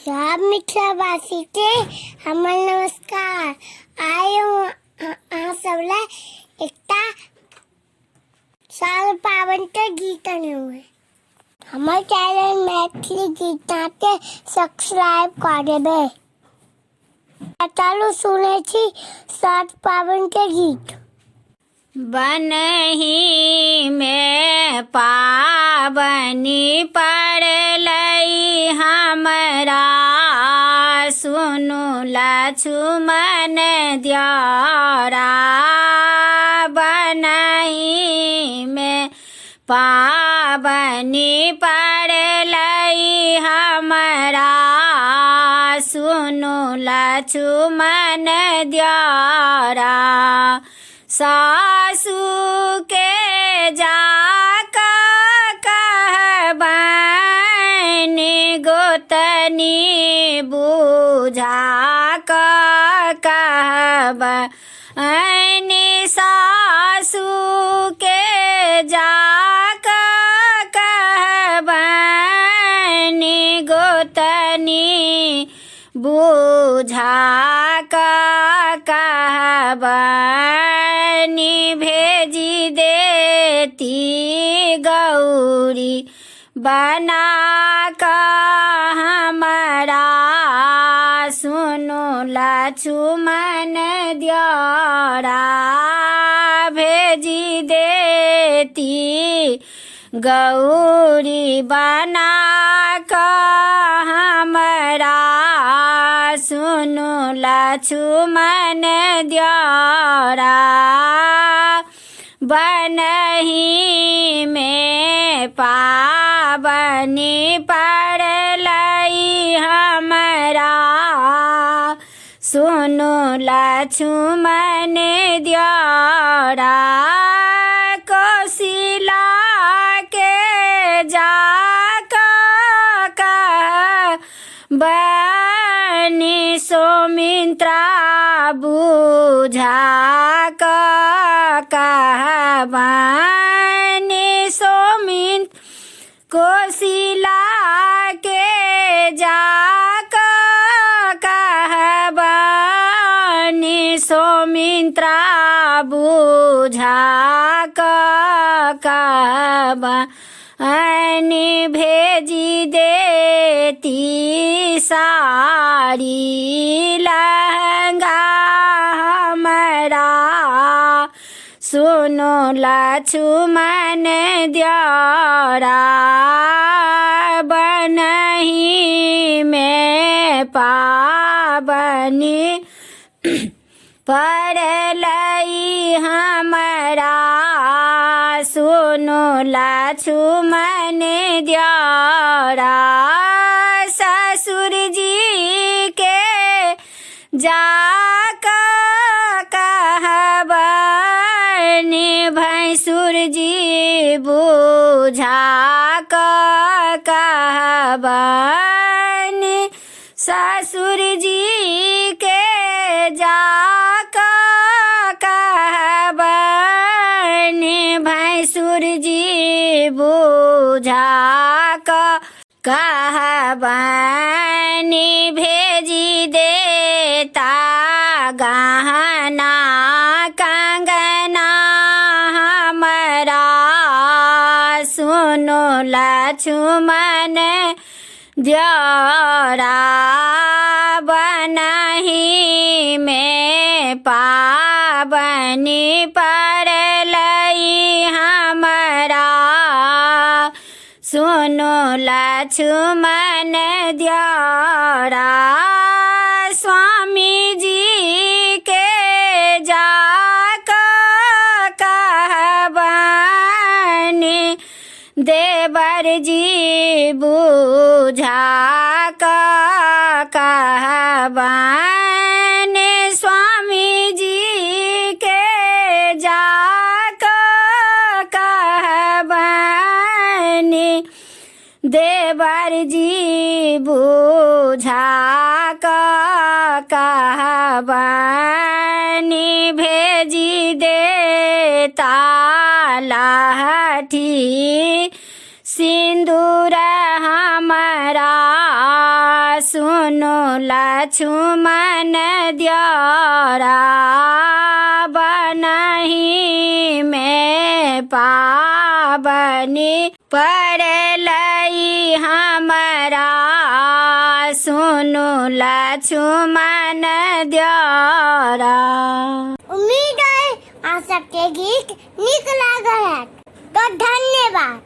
सब मिथिलावासीके हमर नमस्कार। आइ हम अहाँ सब लए एकटा साल पाबनिके गीत अनलहुँ हेँ। हमर चैनल मैथिली गीत के सब्सक्राइब कऽ देबै। आ चलू सुनै छी सात पाबनिके गीत। बनही में पाबनि पड़लै हमरा, सुनु लक्ष्मण द्यारा। बनही में पाबनि पड़लै हमरा, सुनु लक्ष्मण द्यारा। सासु के जाका कहबनि, गोतनी बुझा कऽ कहबनि। सासु के जाका कहबनि, गोतनी बुझा कऽ कहबनि। भेजी देती गौरी बना कऽ हमरा, सुनु लक्ष्मण द्यारा। भेजी देती गौरी बना कऽ हमरा, सुनु लक्ष्मण द्यारा। बनही में पाबनि पड़लै हमरा, सुनु लक्ष्मण द्यारा। कोशिला के जाका कहबनि, सौमित्रा बुझा कऽ कहबनि। सौमित्र कोशिला के जाकऽ कहबनि, सौमित्रा बुझा कऽ कहबनि। भेजी देती साड़ी लहंगा हमरा, सुनु लक्ष्मण द्यारा। बनही में पाबनि पड़लै हमरा, सुनु लक्ष्मण द्यारा। ससुर जी के जाकऽ कहबनि, भैंसुर जी बुझा कऽ कहबनि। ससुर जी के जाकऽ कहबनि, भैंसुर जी बुझा कऽ कहबनि। भेजी देता गहना कंगना हमरा, सुनु लक्ष्मण द्यारा। बनही में पाबनि पड़लै हमरा, सुनु लक्ष्मण द्यारा। स्वामी जी के जाकऽ कहबनि, देवर जी बुझा कऽ कहबनि। स्वामी जी के जाकऽ कहबनि, देवर जी बुझा कऽ कहबनि। भेजी देता लाठी सिन्दूर हमरा, सुनु लक्ष्मण द्योरा बनही में पाबनि पड़लै हमरा सुनु लक्ष्मण द्योरा। उम्मीद है अहाँ सबके गीत नीक लागल हैत। तो धन्यवाद।